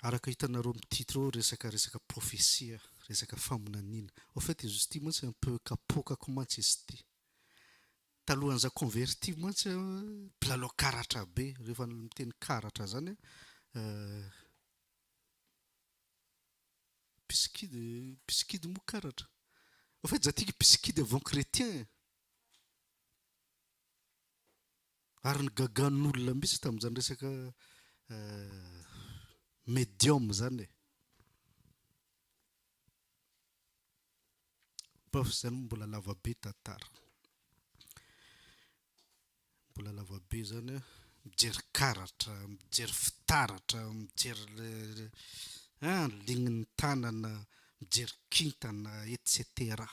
Araka hitanareo amin'ny titre eo resaka resaka profesia, resaka faminaniana. Au fait izy ity mantsy un peu kapoakako mantsy izy ity. Talohan'ny za converti mantsy aho mpilalao karatra be, rehefa miteny karatra zany Mpisikidy, mpisikidy moa karatra? Au fait za tia mpisikidy avant chrétien e. Ary nigagan'olona mihitsy tamin'izany resaka medium zany e. Bof zany moa mbola lava be tantara. Mbola lava be zany an, mijery karatra, mijery fitaratra, mijery an ligne-n'ny tanana, mijery kintana etc.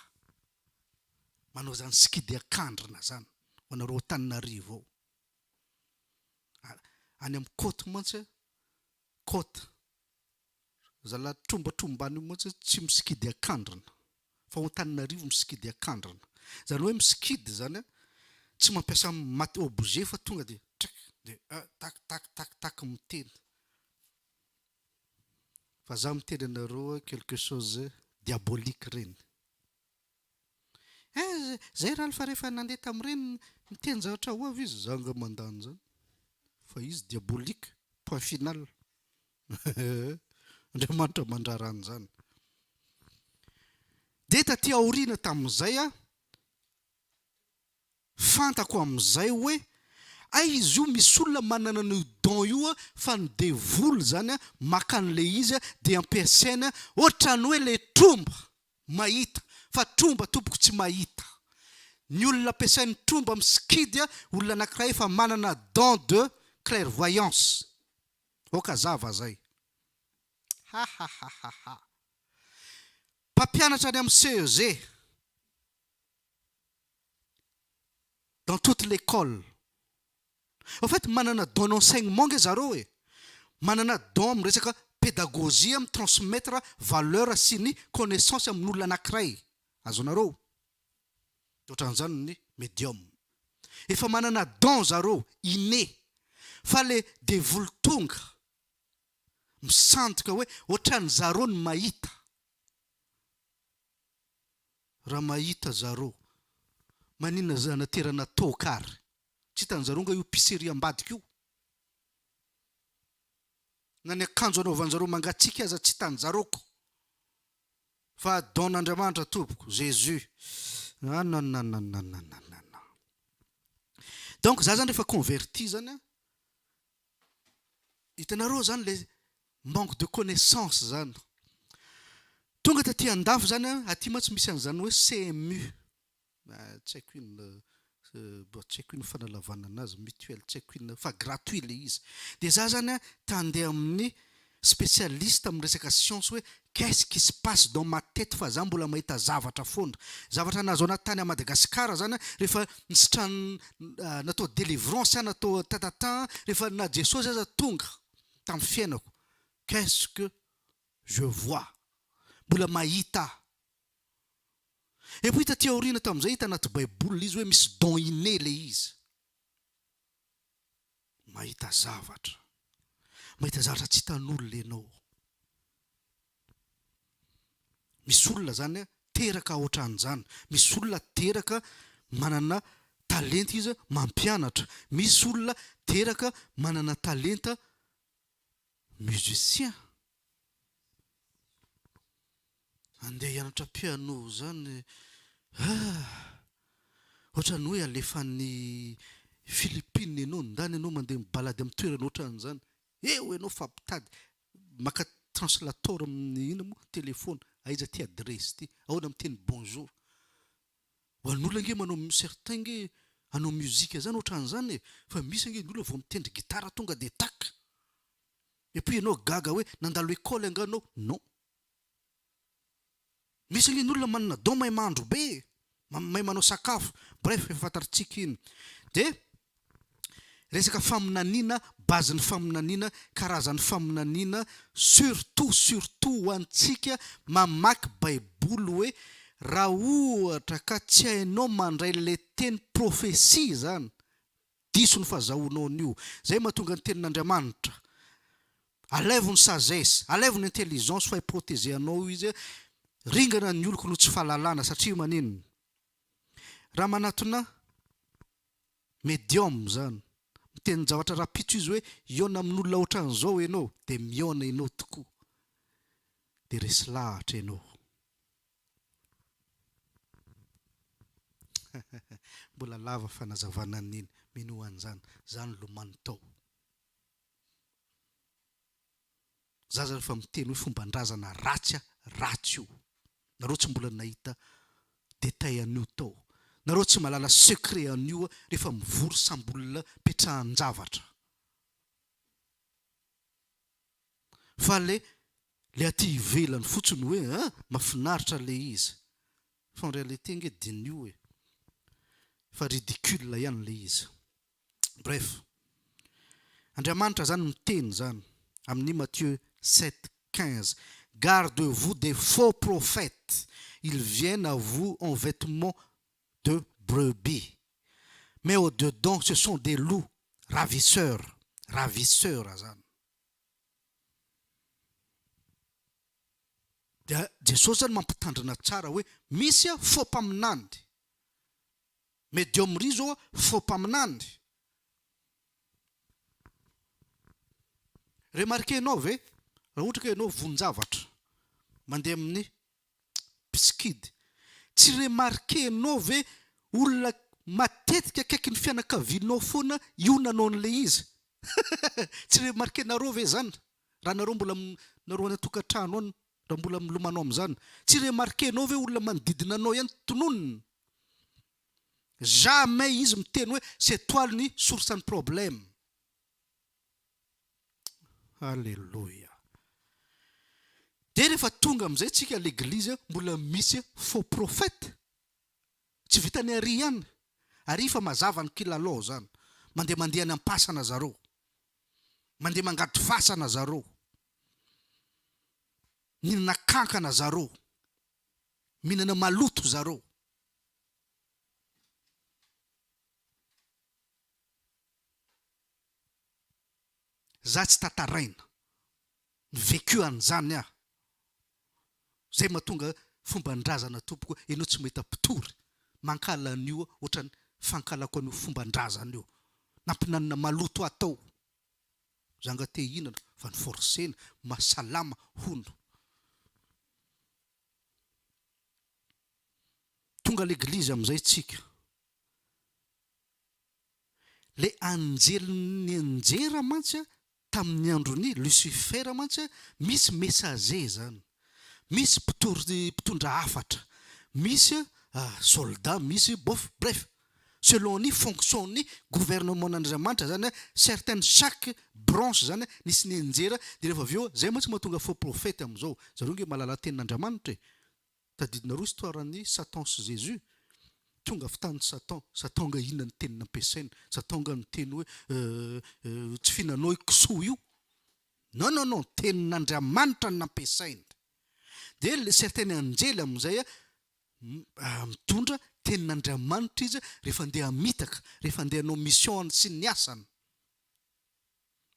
Manao zany sikidy akandrina zany ho anareo Antananarivo ao. Any amin'ny côte mantsy an, côte, zalahy trombatrombana io mantsy tsy misikidy akandrina fa ao Antananarivo misikidy akandrina. Zany hoe misikidy zany an, tsy mampiasa mat objet fa tonga dia trak dia tak tak tak tak miteny. Fa za miteny anareo quelque chose diabolique reny. Eh, zay Ralph rehefa nandeha tamin'ireny niteny zavatra ho avy izy, za nga mandà an'izany fa izy diabolique, point final. Andriamanitra mandrara an'izany. Dia taty aoriana tamin'izay aho, Fantako amin'izay hoe hay izy io misy olona manana an'io don io fa ny devoly zany maka an'le izy dia ampiasainy ohatran'ny hoe le tromba mahita fa tromba tompoko tsy mahita. Ny olona ampiasain'ny tromba misikidy olona anakiray efa manana don de clairvoyance. Ok hazava zay. Hahahahaha. Mpampianatra any amin'ny CEG. Dans toute l'école. En fait manana don enseignement nge zareo e! Manana don amin'ny resaka pédagogie mi transmettre valeur sy ny connaissance amin'olona anakiray. Azonareo? De ohatran'izany ny medium. Efa manana don zareo, inné. Fa le devoly tonga misandoka hoe ohatran'zareo ny mahita. Raha mahita zareo, maninona zanaterana toaka ary? Tsy hitan'zareo nga io pizzeria ambadika io? Na ny akanjo anaovan'zareo mangatsiaka aza tsy hitan'zareo ko! Fa don Andriamanitra tompoko, Jesus. Ananananananana. Donc za zany rehefa converti zany an, Hitanareo zany le manque de connaissance zany. Tonga taty andafy zany an, aty mantsy misy an'izany hoe CMU, tsy haiko inona, bon tsy haiko inona fanalavana anazy, mutuelle tsy haiko inona fa gratuit le izy. De za zany an te handeha amin'ny spécialiste amin'ny resaka science hoe qu'est-ce qui se passe dans ma tête fa za mbola mahita zavatra foana. Zavatra nahazo anah tany à Madagascar zany an, rehefa nisitran natao délivrance aho natao tatata rehefa na Jesosy aza tonga tamin'ny fiainako qu'est ce que je vois mbola mahita aho et puis taty aoriana tamin'izay hita anaty baiboly le izy hoe misy don inné le izy mahita zavatra mahita zavatra tsy hitan'olona ianao Misy olona zany teraka otran'izany, misy olona teraka manana talenta izy mampianatra, misy olona teraka manana talenta musicien. Andeha hianatra piano zany ah! Ohatran'ny hoe alefa any Philippines ianao, ndany ianao mandeha mi-balade amin'ny toerana ohatran'izany, eo ianao fampitady Maka translator amin'ny inona moa telephone, aiza ty adresse ty, ahoana miteny bonjour. Ho an'olona ange manao certains ange hanao musique zany ohatran'izany e, fa misy ange ny olona vao mitendry gitara tonga de tac. Et puis ianao gaga hoe nandalo école angaha anao, non. Misy ange ny olona manana don mahay mahandro be e, mahay manao sakafo, bref efa fantatritsika iny. Dia resaka faminaniana, base ny faminaniana, karazan'ny faminaniana, surtout surtout ho antsika mamaky baiboly hoe raha ohatra ka tsy hainao mandray le teny prophetie zany, diso ny fazahoanao an'io. Zay mahatonga ny tenin'Andriamanitra. Alaivo ny sagesse, alaivo ny intelligence fa hi-protéger anao izy, ringana ny oloko noho tsy fahalalana satria maninona? Raha manatona medium zany, mitenin-javatra rahampitso izy hoe hihaona amin'olona ohatran'izao ianao dia mihaona ianao tokoa, dia resy lahatra ianao. Mbola lava fanazavana an'iny, minoa an'izany, zany lomano tao. Za zany efa miteny hoe fomban-drazana ratsy a, ratsy io. Nareo tsy mbola nahita détail an'io tao. Nareo tsy mahalala secret an'io rehefa mivory samby olona petrahan-javatra. Fa le le aty ivelany fotsiny hoe an, mafinaritra le izy. Fa en réalité nge diniho e. Fa ridicule ihany le izy. Bref. Andriamanitra zany miteny zany amin'ny Matthieu sept 15, Garde-vous des faux prophètes, ils viennent à vous en vêtements de brebis, mais au dedans ce sont des loups ravisseurs, ravisseurs zany. Dia Jesosy zany mampitandrina tsara hoe misy faux mpaminany. Medium ry zao faux mpaminany. Remarquer-nao ve raha ohatra ka ianao voan-javatra mandeha amin'ny mpisikidy, tsy remarquer-nao ve olona matetika akaikin'ny fianakavianao foana io nanao an'ilay izy? Tsy remarquer-nareo ve izany raha nareo mbola nareo any an-tokantrano any raha mbola milomano amin'izany? Tsy remarquer-nao ve olona manodidina anao ihany tononina? Jamais izy miteny hoe c'est toi ny source ny problème. Alléluia. Dia rehefa tonga amin'izay tsika l'église mbola misy faux prophète. Tsy vitan'ny ary ihany. Ary fa mazava ny kilalao zany. Mandeha mandeha any am-pasana zareo. Mandeha mangady fasana zareo. Mihinana kankana zareo. Mihinana maloto zareo. Za tsy tantaraina. Ny vécu an'izany aho. Zay mahatonga fomban-drazana tompoko, ianao tsy mahita mpitory mankahala an'io ohatran'ny fankahalako an'io fomban-drazana io. Nampinanina maloto ahy tao. Za nga te hihinana fa ni-forcer-na, mahasalama hono. Tonga l'église amin'izay tsika. Le anjely nianjera mantsy tamin'ny andron'i Lucifer mantsy misy messager zany, misy mpitory mpitondra hafatra, misy soldat, misy bof bref selon ny fonction ny gouvernement n'Andriamanitra zany certaines chaque branche zany nisy nianjera de rehefa avy eo zay mantsy mahatonga faux prophète amin'izao, zareo nge mahalala tenin'Andriamanitra e. Tadidinareo histoire ny Satan sy Jesus? Tonga avy tany Satan, Satan nga inona ny teny nampiasainy? Satan nga niteny hoe tsy fihinanao io kisoa io? Non non non, tenin'Andriamanitra no nampiasainy. Dia le certaine anjely amin'izay mitondra tenin'Andriamanitra izy rehefa andeha hamitaka, rehefa andeha hanao mission sy ny asany.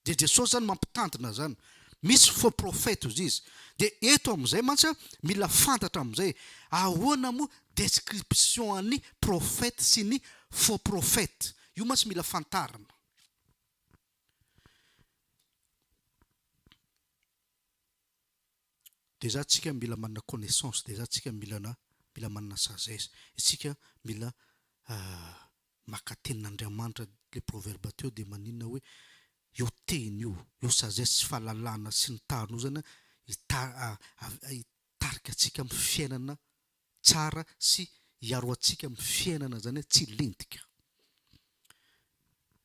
Dia Jesosy zany mampitandrina zany. Misy faux prophète ozy izy. Dia eto amin'izay mantsy mila fantatra amin'izay ahoana moa description an'ny prophète sy ny faux prophète. Io mantsy mila fantarina. Déjà tsika mila manana connaissance, déjà tsika mila na mila manana sagesse. Isika mila maka tenin'Andriamanitra le proverbe teo dia maninona hoe io teny io, io sagesse sy fahalalana sy ny tariny io zany hitarika antsika amin'ny fiainana tsara sy hiaro antsika amin'ny fiainana zany tsy hilentika.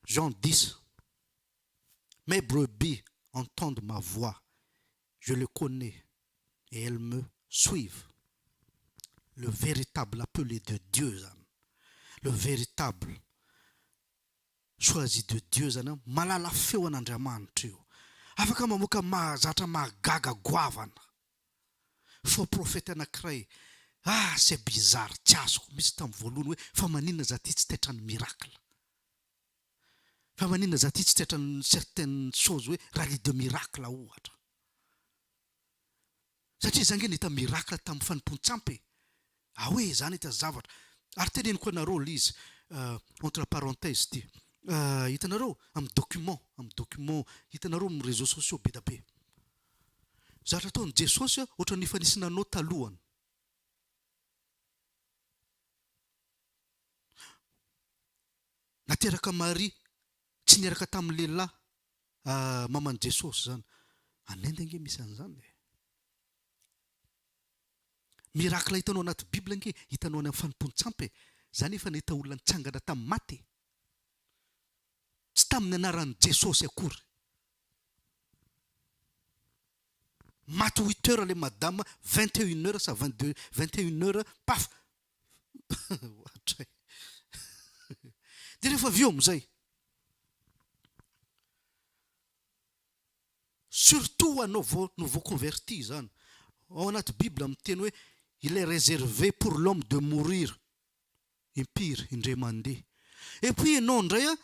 Jean dix, Mes brebis entendent ma voix, je les connais et elles me suivent. Le véritable appelé de Dieu zany, le véritable choisi de Dieu zany an, mahalala feo an'Andriamanitra io, afaka mamoaka mahazatra mahagaga goavana. Faux prophète anakiray, ah c'est bizarre, tsy azoko mihitsy tamin'ny voalohany hoe fa maninona za ty tsy taitran'ny miracle. Fa maninona za ty tsy tratran'ny certaines choses hoe rallye de miracle ohatra. Satria za nge nahita miracle tamin'ny fanompoan-tsampy e! Ah hoe za nahita zavatra. Ary teneniko anareo le izy, entre parenthèse ity. Hitanareo amin'ny document, amin'ny document hitanareo amin'ny réseaux sociaux be da be. Zavatra ataon'i Jesosy ohatran'ny efa nisy nanao talohany. Nateraka Maria tsy niaraka tamin'ny lehilahy maman'i Jesosy izany. Any Inde ange misy an'izany e. Miracle hitanao anaty bible ange hitanao any amin'ny fanompoan-tsampy e. Za nefa nahita olona nitsangana tamin'ny maty e. Tsy tamin'ny anaran'i Jesosy akory. Maty huit heures le madama, 21 heures sa 22, 21 heures paf Ohatray. Dia rehefa avy eo amin'izay, surtout ho anao vao nouveau converti izany, ao anaty bible miteny hoe il est réservé pour l'homme de mourir impiry, indray mandeha. Et puis ianao indray an,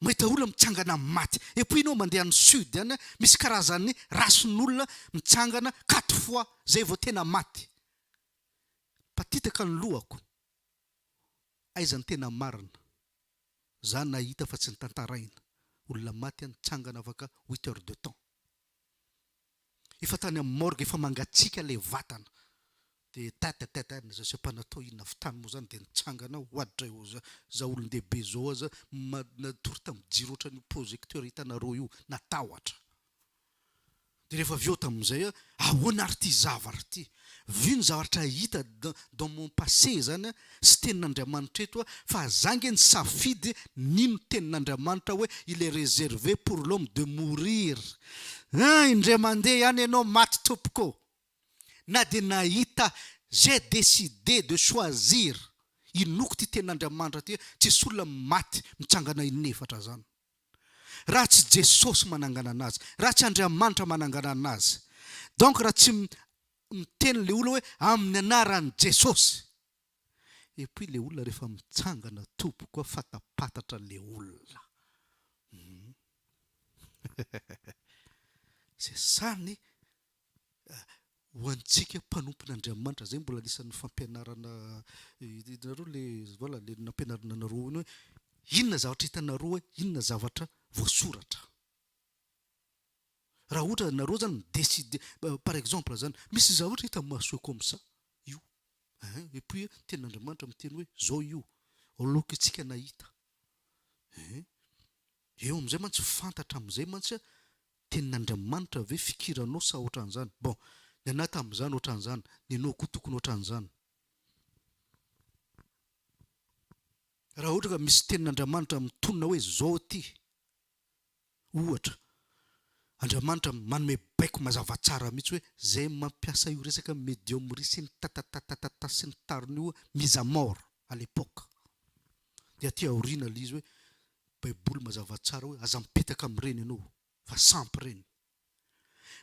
mahita olona mitsangana maty. Et puis ianao mandeha any sud any, misy karazan'ny rasin'olona mitsangana quatre fois zay vao tena maty. Patitaka ny lohako. Aiza ny tena marina? Za nahita fa tsy nitantaraina. Olona maty an nitsangana afaka huit heures de temps. Efa tany amin'ny morgue efa mangatsiaka le vatana. De tete tete any za sipa natao inona avy tany moa zany de nitsangana oadray ô za za olon-dehibe zao aza natory tamin'ny jiro ohatran'io projecteur hitanareo io natahotra. Dia rehefa avy eo tamin'izay aho, ahoana ary ity zavatra ity? Vu ny zavatra hita dans mon passé izany sy tenin'Andriamanitra eto fa za nge nisafidy nino tenin'Andriamanitra hoe il est réservé pour l'homme de mourir. Hein, indray mandeha ihany ianao maty tompoko. Na dia nahita j'ai décidé de choisir inoako ity tenin'Andriamanitra ity, tsisy olona maty mitsangana inefatra zany. Raha tsy Jesosy manangana anazy, raha tsy Andriamanitra manangana anazy. Donc raha tsy miteny le olona hoe amin'ny anaran'i Jesosy. Et puis le olona rehefa mitsangana tompoko a fatapatatra le olona. Hum. C'est ça ny Ho antsika mpanompon'Andriamanitra, zay mbola anisan'ny fampianarana hitanareo le voilà le nampianarina anareo iny hoe inona zavatra hitanareo hoe inona zavatra voasoratra. Raha ohatra nareo zany mi-decider par exemple zany misy zavatra hita maso comme ça io hein et puis tenin'Andriamanitra miteny hoe zao io aloka isika nahita hein eo amizay mantsy fantatra amizay mantsy Tenin'Andriamanitra ve fikiranao sa otran'izany? Bon, ny anah tamin'izany otran'izany, ny anao koa tokony otran'izany. Raha ohatra ka misy tenin'Andriamanitra mitonona hoe zao ity, ohatra, Andriamanitra manome baiko mazava tsara mihitsy hoe zay mampiasa io resaka medium-ry sy ny tatatatatata sy ny tariny io mise à mort à l'époque. Dia aty aoriana le izy hoe Baiboly mazava tsara hoe aza mipetaka amin'ireny ianao fa sampy ireny.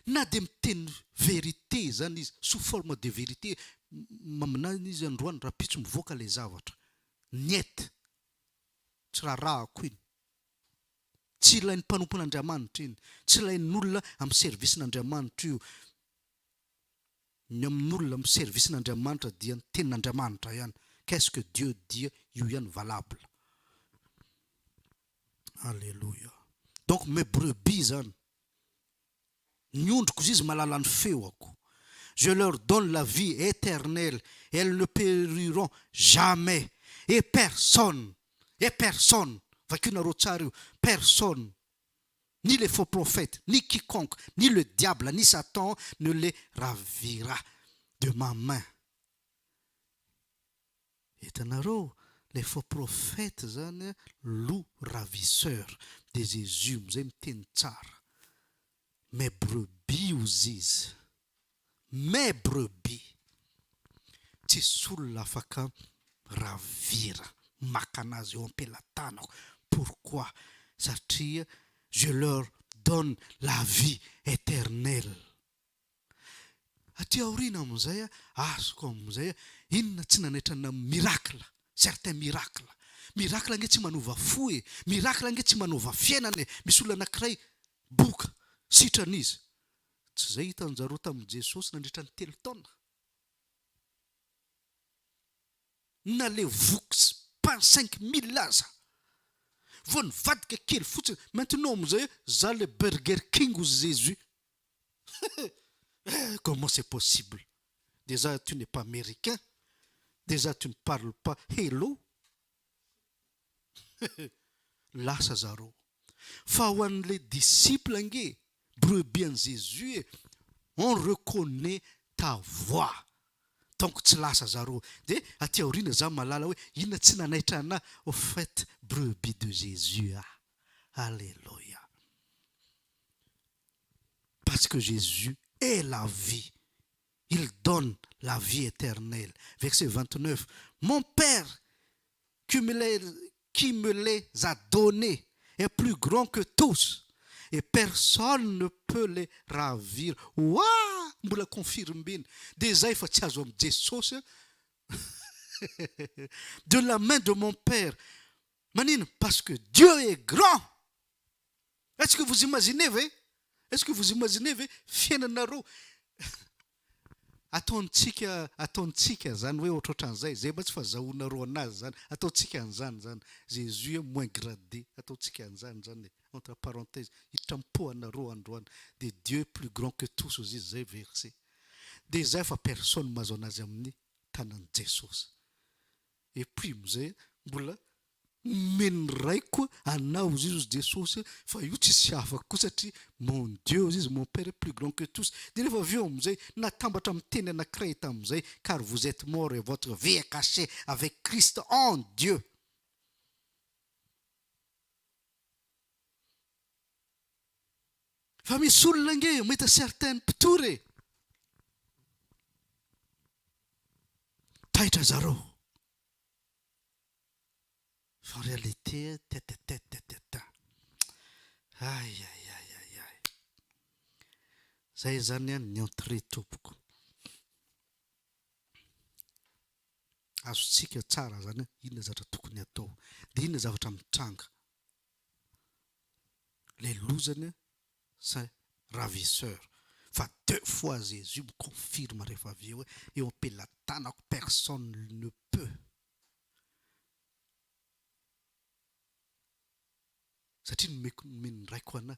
Na dia miteny vérité zany izy sous forme de vérité maminany izy androany rahampitso mivoaka ilay zavatra. Niet! Tsy raharahako iny. Tsy ilain'ny mpanompon'Andriamanitra iny. Tsy ilain'olona amin'ny service-n'Andriamanitra io. Ny amin'olona amin'ny service n'Andriamanitra dia ny tenin'Andriamanitra ihany, qu'est ce que Dieu dit io ihany valable. Alléluia. Donc mes brebis zany, ny ondriko izy mahalala ny feoko. Je leur donne la vie éternelle, elles ne périront jamais et personne, et personne, vakio nareo tsara io, personne ni les faux prophètes, ni quiconque, ni le diable, ni Satan ne les ravira de ma main. Hitanareo, les faux prophètes zany loup ravisseur de Jésus amizay miteny tsara. Mes brebis ozy izy. Mes brebis. Tsisy olona afaka ravira maka anazy eo ampelatanako. Pourquoi? Satria je leur donne la vie eternelle. Aty aoriana amin'izay azoko amin'izay inona tsy nanaitra na miracle, certains miracles. Miracle ange tsy manova fo e! Miracle ange tsy manova fiainana e! Misy olona anankiray boka, sitrana izy. Tsy izay hitan-jareo tamin'i Jesosy nandritra ny telo taona. Na le voky pain 5000 aza. Vao nivadika kely fotsiny, maintenant amin'izay za le Burger King ozy Jésus. Comment c'est possible? Déjà tu n'es pas américain, déjà tu ne parles pas hello. Lasa zareo. Fa ho an'le disciple ange, brebis an'i Jésus e, on reconnaît ta voix. Donc tsy lasa zareo. De aty aoriana za mahalala hoe inona tsy nanaitra anah, au fait brebis de Jésus ah. Alléluia. Parce que Jésus est la vie. Il donne la vie éternelle. Verset 29. Mon Père qui me les, qui me les a donnés est plus grand que tous et personne ne peut les ravir. Oa! Mbola confirmena. Dia zay fa tsy azo amin'i Jesosy. De la main de mon Père. Manino? Parce que Dieu est grand. Est-ce que vous imaginez ve? Est-ce que vous imaginez ve fiainanareo ataontsika ataontsika zany hoe ohatrohatran'izay, zay mantsy fazahoanareo anazy zany, ataontsika an'izany zany, Jésus est moins gradé, ataontsika an'izany zany e, entre parenthèse, hiditra am-po anareo androany, de Dieu est plus grand que tous ozy izy zay verset, de zay fa personne mahazo anazy amin'ny tanan'i Jesosy, et puis amizay mbola Nomen'ny Raiko anao ozy izy ozy Jesosy fa io tsisy hafa koa satria mon Dieu ozy izy mon père est plus grand que tous dia rehefa avy eo amin'izay natambatra amin'ny teny anankiray tamin'izay car vous etes morts et votre vie est cachée avec Christ en Dieu. Fa misy olona ange mahita certains mpitory e! Taitra zareo. Fa en réalité tête à tête tête à tête. Aïe aïe aïe aïe aïe. Zay zany an ny entrée tompoko. Azontsika tsara zany inona zavatra tokony atao. Dia inona zavatra mitranga. Le lozany c'est ravisseur. Fa deux fois Jésus mi confirme rehefa avy eo hoe eo am-pelatanako personne ne peut. Satria nomeko nomen'ny raiko anah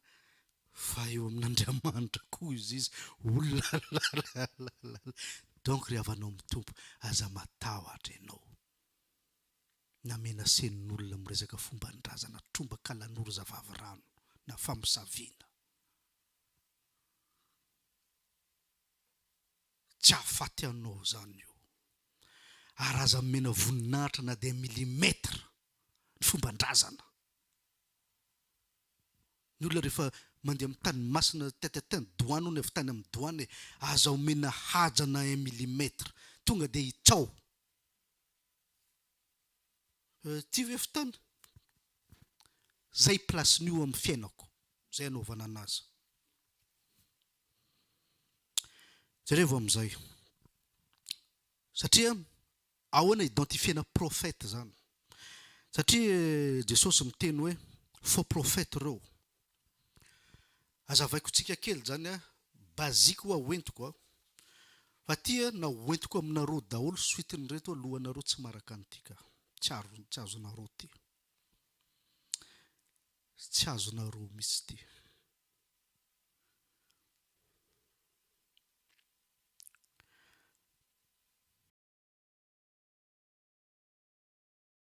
fa eo amin'Andriamanitra koa izy izy olalalalala donc ry havanao amin'ny Tompo aza matahotra ianao na menacen'olona miresaka fomban-drazana tromba kalanoro zavavy rano na famosaviana. Tsy hahafaty anao izany io. Ary aza omena voninahitra na dia millimètre ny fomban-drazana. Ny olona rehefa mandeha amin'ny tany masina tête à tête, douane hono avy tany amin'ny douane e, aza omena haja na un millimètre. Tonga dia hitsao. Ity ve fotoana? Zay place-n'io amin'ny fiainako. Zay anaovana anazy. Jerevo amin'izay. Satria ahoana identifier-na prophète zany? Satria Jesosy miteny hoe faux prophète ireo. Azavaiko tsika kely zany a, basique hoa hoentiko a. Fa ty a na hoentiko aminareo daholo suite-n'ireto alohanareo tsy maharaka an'ity ka. Tsy aro, tsy azonareo ty. Tsy azonareo mihitsy ty.